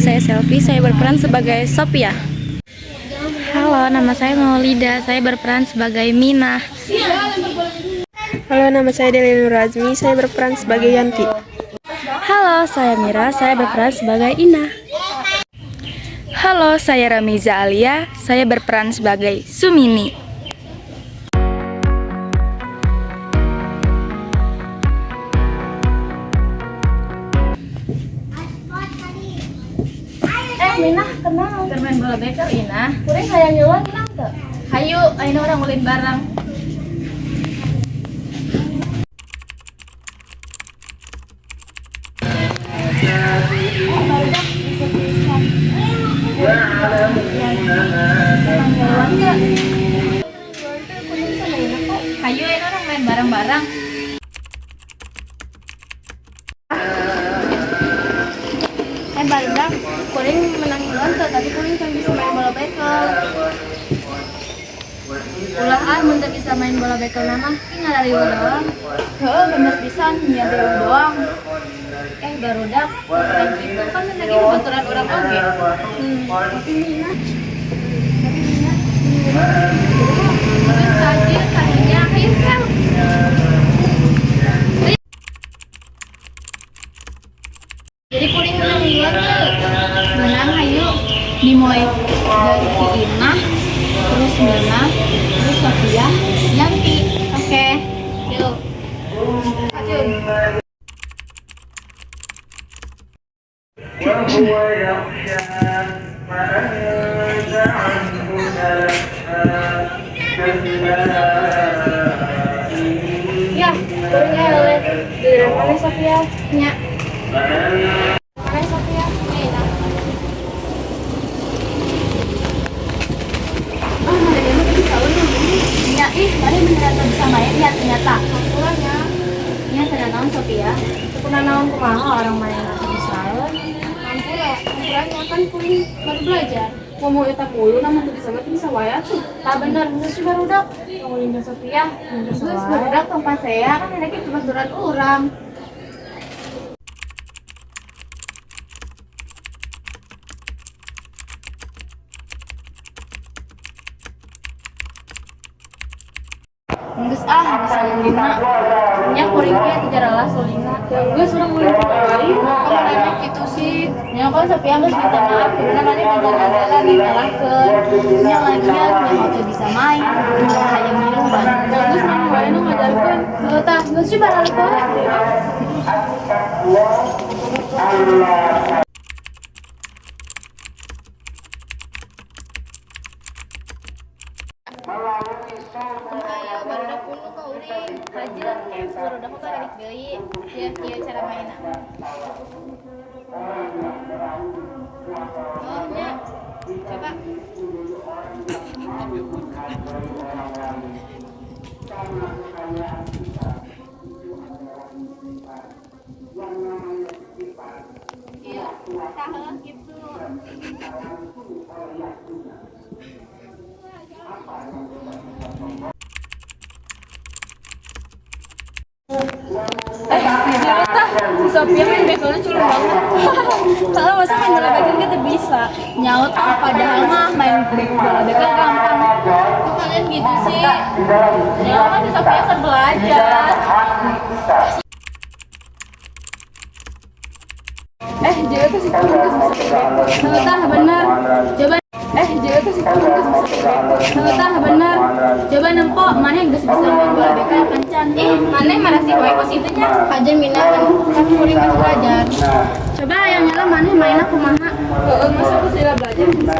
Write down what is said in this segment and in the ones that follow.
saya Selvi, saya berperan sebagai Sophia. Halo, nama saya Maulida, saya berperan sebagai Mina. Halo, nama saya Delia Nurazmi, saya berperan sebagai Yanti. Halo, saya Mira, saya berperan sebagai Ina. Halo, saya Ramiza Alia, saya berperan sebagai Sumini. Eh, Mina, kenal. Bermain bola beker, Ina. Kuring hayang ngiluan menang teu? Hayu, ayeuna urang ulin bareng. Hayu, ayeuna urang main bareng-bareng. Eh, barudak, kuring menang ngiluan teu, tapi kuring can bisa main bola bekel. Ulah ah, mun teu bisa main bola bekel nama, ih ngarariweuh doang. Heeh, bener pisan, nya riweuh doang. Eh, barudak, lain kitu kan lagi babaturan urang oge. Tapi Mina, Geus kajeun karunya, hayu Sel. Jadi kuring menang duluan tuh. Menang hayu. Dimulai dari Ki Inah, terus Mina, terus Sofia, Yanti. Oke. Yuk. Acun. وهو يخشى فأنت عنه تلهى كلا. Ya, kuring eleh. Giliran mana Sophia? Nya. Mana Sophia? Nya, Inah. Ah, mana dia mah tadi salah nih. Nya, ih, mana beneran teu bisa main ya ternyata. Hampuranya. Nya teu naon Sofia. Teu pernah naon kumaha orang main aku bisa. Hampura, hampuranya kan kuring baru belajar. Ngomong eta mulu namun teu bisa mah teu bisa wae atuh. Tah bener, geus sih barudak. Ngomongin ke Sophia, teu bisa Geus wae. barudak tong pasea kan ada ge babaturan urang. Geus ah, geus ulina. Nya kuring ge teu jaralah sulina. Ya geus urang ulin ka lain. Kok nanya gitu sih? Nya kan Sophia geus minta maaf, kuduna maneh minta disalahkeun. Nya lagian nya teu bisa main, malah hayang ngiluan. Ya geus mana wae nu ngajarkeun. Heuh tah, geus sih baralik wae. Ayo barudak kuno ka uring. Hajeun ke barudak mah balik deui. Kieu kieu cara mainna. Oh nya. Coba. Iya, tah heuh kitu. Eh, jujur tah, si Sophia main bekelnya culun banget. Kalau masa main bola bekel kita bisa. Nyaut ah padahal mah main bola bekel gampang. Kok kalian gitu sih? Ya kan si Sophia kan belajar. Eh, jadi tuh si kuring geus bisa main bekel. Heuh tah bener. Coba. Eh, jadi tuh si kuring geus bisa main bekel. Heuh tah bener. Coba nempo maneh geus bisa main bola bekel kencan. Ih, maneh marasih wae kos kitu nya. Kajen Mina kan kan kuring geus belajar. Coba aya nyala maneh mainna kumaha? Heeh, masa aku sila belajar bisa.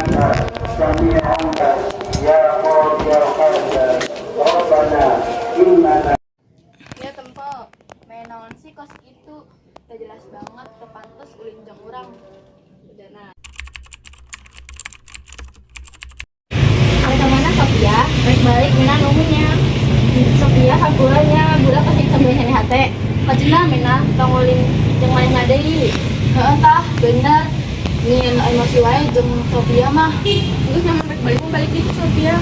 Ya tempo, main naon sih kos kitu. Teu jelas banget, teu pantes ulin jeung urang. Udah nah. Asa mana Sophia? Rek balik Mina nuhunnya. Sophia hampuranya, budak pasti sampai hene hate. Kacina Mina tong ulin jeung manehna deui. Heeh tah, bener. Nyin emosi wae jeung Sophia mah. Terus memang rek balik mau balik deui ke Sophia.